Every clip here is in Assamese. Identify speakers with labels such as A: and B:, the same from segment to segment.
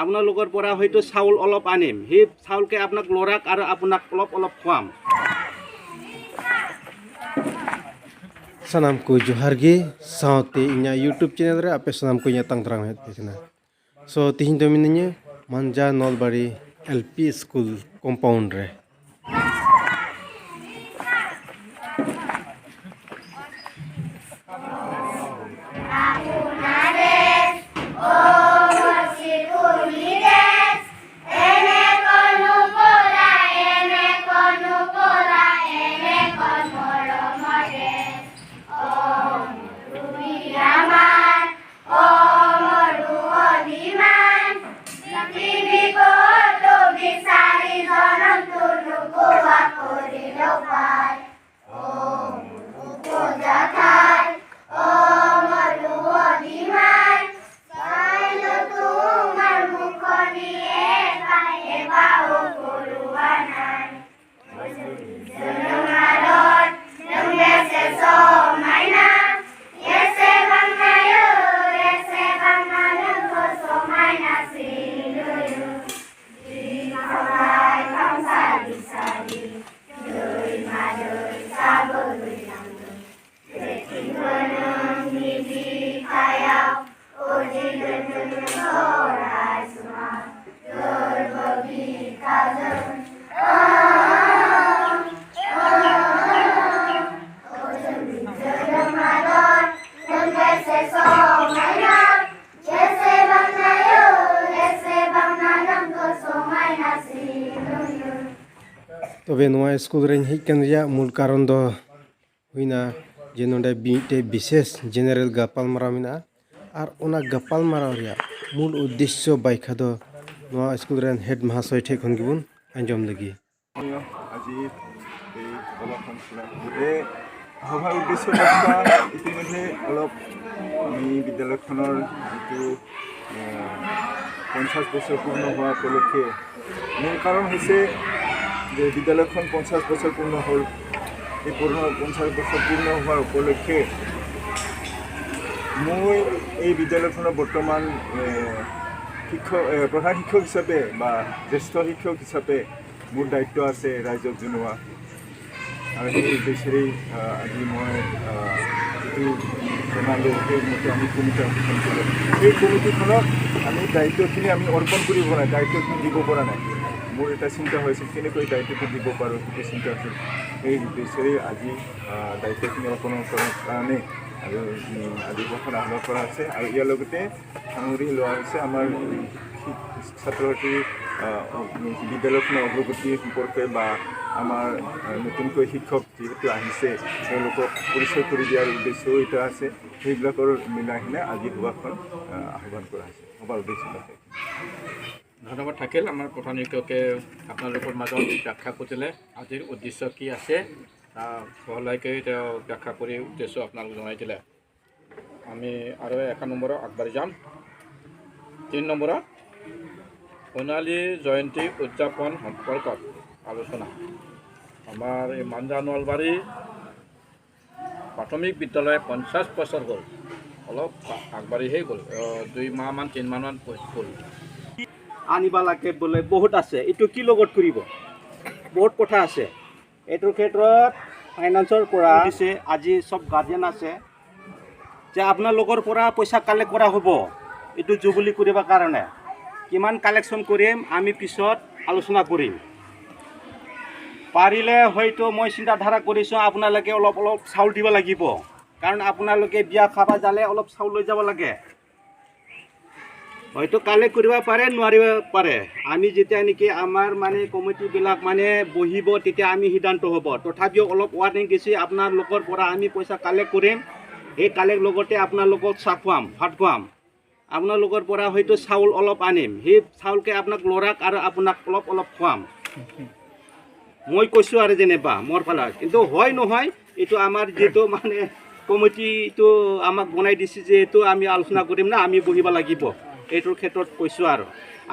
A: আপোনালোকৰ পৰা হয়তো চাউল অলপ আনিম, সেই চাউলকে আপোনাক ল'ৰাক আৰু আপোনাক অলপ অলপ খুৱাম।
B: Sanam ko johar ge saute inya YouTube channel re ape sanam ko inya tang tarang het kena. So tihin do minnya Manja Nalbari LP school compound re. तबे नोआ स्कूल रेन हेज कान रिया मूल कारण दो हुइना जे नोंडे मिटे विशेष जेनेरेल गापालमाराव मेना और ओना गापालमाराव रिया मूल उद्देश्य बाइखा दो नोआ स्कूल रेन हेड महाशय ठे खन गिबुन आंजम लगी।
C: আজি এই সভাখন এই সভাৰ উদ্দেশ্য ইতিমধ্যে অলপ আমি বিদ্যালয়খনৰ যিটো 50 বছৰ পূৰ্ণ হোৱা উপলক্ষে মূল কাৰণ হৈছে যে বিদ্যালয়খন 50 বছৰ পূৰ্ণ হ'ল। এই 50 বছৰ পূৰ্ণ হোৱাৰ উপলক্ষে মই এই বিদ্যালয়খনৰ বৰ্তমান শিক্ষক প্ৰধান শিক্ষক হিচাপে বা জ্যেষ্ঠ শিক্ষক হিচাপে মোৰ দায়িত্ব আছে ৰাইজক জনোৱা আৰু সেই উদ্দেশ্যেৰেই আজি মই যিটো জনালোঁ সেইমতে আমি কমিটি গঠন কৰিলোঁ। সেই কমিটিখনক আমি দায়িত্বখিনি আমি অৰ্পণ কৰিব পৰা নাই, দায়িত্বখিনি দিব পৰা নাই। মোৰ এটা চিন্তা হৈছিল কেনেকৈ দায়িত্বটো দিব পাৰোঁ, সেইটো চিন্তা হৈছিল। সেই উদ্দেশ্যেৰেই আজি দায়িত্বখিনি অৰ্পণ কৰাৰ কাৰণে আৰু অধিৱেশন আহ্বান কৰা হৈছে আৰু ইয়াৰ লগতে সামৰি লোৱা হৈছে আমাৰ ছাত্ৰ ছাত্ৰী বিদ্যালয়খনৰ অগ্ৰগতি সম্পৰ্কে বা আমাৰ নতুনকৈ শিক্ষক যিহেতু আহিছে তেওঁলোকক পৰিচয় কৰি দিয়াৰ উদ্দেশ্যও এটা আছে। সেইবিলাকৰ মিলাই কিনে আজি সভাখন আহ্বান কৰা হৈছে। সভাৰ উদ্দেশ্য তাকে।
D: ধন্যবাদ থাকিল আমাৰ প্ৰধান শিক্ষকে আপোনালোকৰ মাজত ব্যাখ্যা কৰিলে আজিৰ উদ্দেশ্য কি আছে বহলাইকৈ তেওঁ ব্যাখ্যা কৰি উদ্দেশ্য আপোনালোক জনাই দিলে। আমি আৰু 1 নম্বৰত আগবাঢ়ি যাম। 3 নম্বৰত সোণালী জয়ন্তী উদযাপন সম্পৰ্কত আলোচনা। আমাৰ এই মাঞ্জা নলবাৰী প্ৰাথমিক বিদ্যালয় 50 বছৰ হ'ল, অলপ আগবাঢ়িহে গ'ল, 2 মাহমান 3 মাহমান হ'ল।
A: আনিব লাগে বোলে বহুত আছে, এইটো কি লগত কৰিব বহুত কথা আছে। এইটোৰ ক্ষেত্ৰত ফাইনেন্সৰ পৰা দিছে, আজি চব গাৰ্জেন আছে যে আপোনালোকৰ পৰা পইচা কালেক্ট কৰা হ'ব এইটো জুবুলি কৰিবৰ কাৰণে। কিমান কালেকশ্যন কৰিম আমি পিছত আলোচনা কৰিম। পাৰিলে হয়তো মই চিন্তাধাৰা কৰিছোঁ আপোনালোকে অলপ অলপ চাউল দিব লাগিব, কাৰণ আপোনালোকে বিয়া খাব যালে অলপ চাউল লৈ যাব লাগে। হয়তো কালেক্ট কৰিব পাৰে, নোৱাৰিব পাৰে। আমি যেতিয়া নেকি আমাৰ মানে কমিটিবিলাক মানে বহিব তেতিয়া আমি সিদ্ধান্ত হ'ব। তথাপিও অলপ ৱাৰ্ণিং দিছোঁ, আপোনালোকৰ পৰা আমি পইচা কালেক্ট কৰিম, সেই কালেক্ট লগতে আপোনালোকক চাহ খুৱাম, ভাত খুৱাম। আপোনালোকৰ পৰা হয়তো চাউল অলপ আনিম, সেই চাউলকে আপোনাক ল'ৰাক আৰু আপোনাক অলপ অলপ খুৱাম। মই কৈছোঁ আৰু যেনিবা মোৰ ফালৰ, কিন্তু হয় নহয় এইটো আমাৰ যিটো মানে কমিটিটো আমাক বনাই দিছে যিহেতু আমি আলোচনা কৰিম না, আমি বহিব লাগিব এইটোৰ ক্ষেত্ৰত কৈছোঁ। আৰু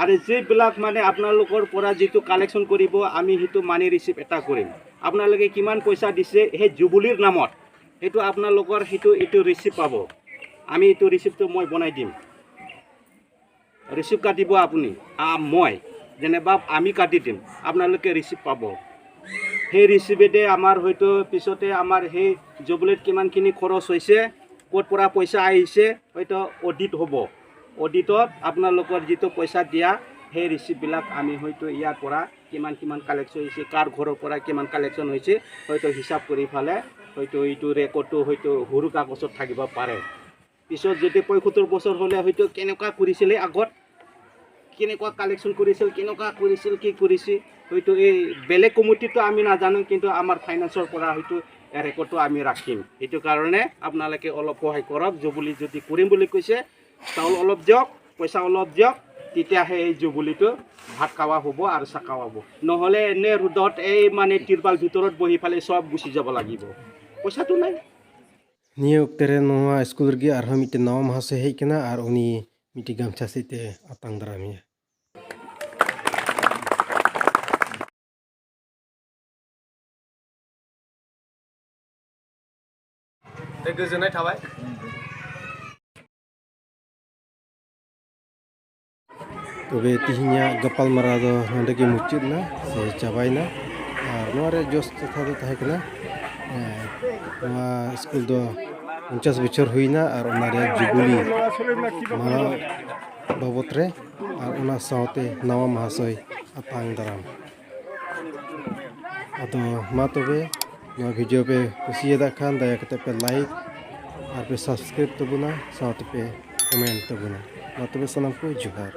A: আৰু যিবিলাক মানে আপোনালোকৰ পৰা যিটো কালেকশ্যন কৰিব আমি সেইটো মানি ৰিচিপ্ট এটা কৰিম। আপোনালোকে কিমান পইচা দিছে সেই জুবুলিৰ নামত সেইটো আপোনালোকৰ সেইটো এইটো ৰিচিপ্ট পাব, আমি এইটো ৰিচিপ্টটো মই বনাই দিম। ৰিচিপ্ট কাটিব আপুনি, মই যেনিবা আমি কাটি দিম, আপোনালোকে ৰিচিপ্ট পাব। সেই ৰিচিপ্টে আমাৰ হয়তো পিছতে আমাৰ সেই জুবুলিত কিমানখিনি খৰচ হৈছে, ক'ত পৰা পইচা আহিছে, হয়তো অডিট হ'ব। অডিটত আপোনালোকৰ যিটো পইচা দিয়া সেই ৰিচিপ্টবিলাক আমি হয়তো ইয়াৰ পৰা কিমান কিমান কালেকশ্যন হৈছে, কাৰ ঘৰৰ পৰা কিমান কালেকশ্যন হৈছে, হয়তো হিচাপ কৰি ফালে হয়তো এইটো ৰেকৰ্ডটো হয়তো সৰু কাগজত থাকিব পাৰে। পিছত যদি 75 বছৰ হ'লে হয়তো কেনেকুৱা কৰিছিলে আগত, কেনেকুৱা কালেকশ্যন কৰিছিল, কেনেকুৱা কৰিছিল, কি কৰিছিল, হয়তো এই বেলেগ কমিটিটো আমি নাজানো, কিন্তু আমাৰ ফাইনেন্সৰ পৰা হয়তো ৰেকৰ্ডটো আমি ৰাখিম। সেইটো কাৰণে আপোনালোকে অলপ সহায় কৰক। জুবুলি যদি কৰিম বুলি কৈছে, চাউল অলপ দিয়ক, পইচা অলপ দিয়ক, তেতিয়াহে এই জুবুলিটো ভাত খাৱা হ'ব আৰু চাহ খাৱা হ'ব। নহ'লে এনে ৰ'দত এই মানে তিৰপাল ভিতৰত বহি পেলাই চব গুচি যাব লাগিব, পইচাটো নাই।
B: ᱱᱤᱭᱟᱹ ᱚᱠᱛᱮ ᱨᱮ ᱱᱚᱣᱟ ᱥᱠᱩᱞ ᱨᱮᱜᱮ ᱟᱨᱦᱚᱸ ᱢᱤᱫᱴᱮᱱ ᱱᱟᱣᱟ ᱢᱟᱦᱟᱥᱚᱭ ᱦᱮᱡ ᱟᱠᱟᱱᱟ ᱟᱨ ᱩᱱᱤ ᱢᱤᱫᱴᱮᱱ ᱜᱟᱢᱪᱷᱟ ᱥᱮᱫᱛᱮ ᱟᱛᱟᱝ ᱫᱟᱨᱟᱢᱮᱭᱟ।
E: गोजोननाय थाबाय।
B: ᱛᱚᱵᱮ ᱛᱤᱦᱤᱧᱟᱜ ᱜᱟᱯᱟᱞᱢᱟᱨᱟᱣ ᱫᱚ ᱱᱚᱰᱮ ᱜᱮ ᱢᱩᱪᱟᱹᱫ ᱮᱱᱟ ᱥᱮ ᱪᱟᱵᱟᱭᱮᱱᱟ। ᱟᱨ ᱱᱚᱣᱟ ᱨᱮᱭᱟᱜ ᱡᱚᱥ ᱠᱟᱛᱷᱟ ᱫᱚ ᱛᱟᱦᱮᱸ ᱠᱟᱱᱟ ᱱᱚᱣᱟ ᱥᱠᱩᱞ ᱫᱚ 50 ᱵᱚᱪᱷᱚᱨ ᱦᱩᱭᱱᱟ ᱟᱨ ᱚᱱᱟ ᱨᱮᱭᱟᱜ ᱡᱩᱵᱩᱞᱤ ᱢᱟᱱᱟᱣ ᱵᱟᱵᱚᱫ ᱨᱮ ᱟᱨ ᱚᱱᱟ ᱥᱟᱶᱛᱮ ᱱᱟᱣᱟ ᱢᱟᱦᱟᱥᱚᱭ ᱟᱛᱟᱝ ᱫᱟᱨᱟᱢ। ᱟᱫᱚ ᱢᱟ ᱛᱚᱵᱮ ᱱᱚᱣᱟ ᱵᱷᱤᱰᱤᱭᱳ ᱯᱮ ᱠᱩᱥᱤᱭᱟᱫᱟ ᱠᱷᱟᱱ ᱫᱟᱭᱟ ᱠᱟᱛᱮ ᱯᱮ ᱞᱟᱭᱤᱠ ᱟᱨ ᱯᱮ ᱥᱟᱵᱥᱠᱨᱟᱭᱤᱵ ᱛᱟᱵᱚᱱᱟ, ᱥᱟᱶᱛᱮ ᱯᱮ ᱠᱚᱢᱮᱱᱴ ᱛᱟᱵᱚᱱᱟ। ᱢᱟ ᱛᱚᱵᱮ ᱥᱟᱱᱟᱢ ᱠᱚ ᱡᱚᱦᱟᱨ।